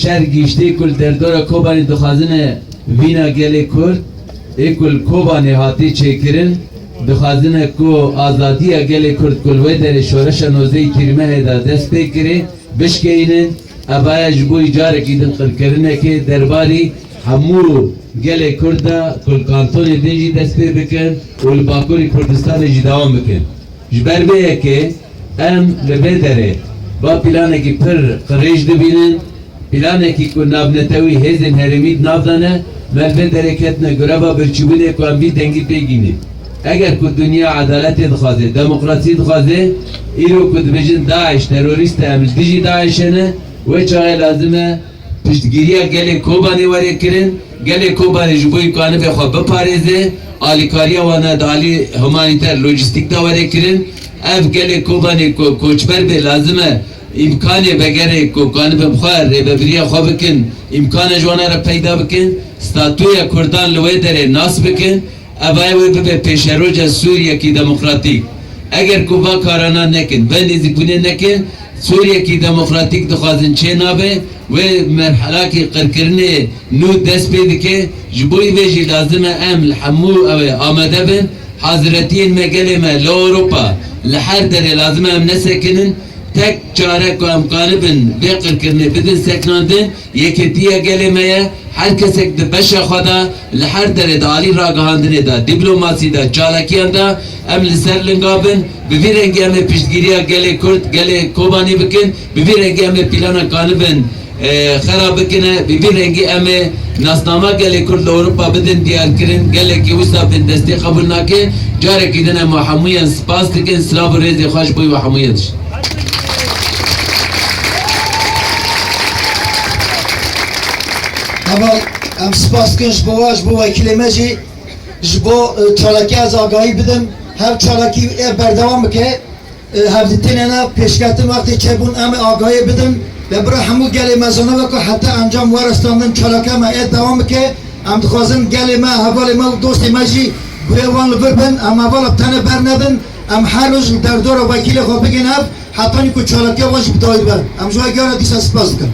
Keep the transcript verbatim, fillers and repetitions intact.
Şer giştî ku li derdora Kobanê dixwazine vîna gelê Kurd, ê ku li Kobanê hatî çêkirin, dixwazine ku azadiya gelê Kurd ku li wê derê şoreşa nozdehê Tîrmehê de dest pê kirê, bişkeyînin, evaya ji bo carekî din qirkirinekê derbarî hemû gelê Kurd de ku li kantonê din jî dest pê bikin û li Bakurê Kurdistanê jî dewam bikin. Ji ber vê yekê em li vê derê va planekî pir qirêj dibînin. Planekî ku navnetewî hêzên herêmî di nav de ne, me li vê derê ketine greva birçîbûnê ku em vî dengî pê gînîn. Eger ku dinya edaletê dixwaze, demokrasî dixwaze, îro ku dibêjin DAIŞ terorîst e, em li dijî DAIŞ'ê ne, wê çaxê lazim e piştgiriya gelê Kobanê were kirin, gelê Kobanê ji bo îmkanibê xwe biparêze, alîkariya wan di alî humanîter, lojîstîk de were kirin. Ev gelê Kobanê ku koçber bê lazim e îmkanê vegerê ku kanibin xwe rêvebiriya xwe bikin, îmkana ji wana re peyda bikin, statûya Kurdan li wê derê nas bikin. Evaya wê bibe pêşeroja Sûriyekî demokratîk. Eger ku va karana nekin, vê nêzîkbûnê nekin, Sûriyekî demokratîk dixwazin çênabe, wê merhelakî qirkirinê nû dest pê dike. Ji bo vê jî lazim e em li hemû ew ê amade bin. Haziretiyên me, gelê me li Ewropa, li her derê lazim e em nesekinin. Tek çare ku em karibin vê qirkirinê bidin sekinandin, yekêtiya gelê me ye. Her kesek di beşa xwe de, li her derê de, alî ragihandinê de, dîplomasî de, çalakiyan de, em li ser linga bin. Bi vî rengî em ê piştgiriya gelê Kurd, gelê Kobanê bikin. Bi vî rengî em ê plana kanibin, e, xera bikine. Bi vî rengî em ê nasnama gelê Kurd li Ewropa bidin diyarkirin. Gelekî wisa bindestê qebûl nake. Carekî din em we hemûyan spas dikin. Silav û rêzê xwe ji bo we hemûyan dikin. Heval, em spas dikin ji bo we, ji bo wekîlê me jî, ji bo, e, çalakiya ez agahî bidim. Her çalakî ev berdewam bike. E, hevdîtinê ne pêşketin wextê çêbûn em ê agahiyê bidin. Lê bira hemû gelê me zane weke heta encam werestandin çalake me ê dewam bike. Em dixwazin gelê me, hevalê me û dostê me jî gurê wan li vir bin. Em hevala bi tenê bernedin. Em her roj li derdora wekîlê xwe bigin hev, hetanî ku çalakiya wan jî bi dawî dibe. Em ji we gera dîsa spas dikin.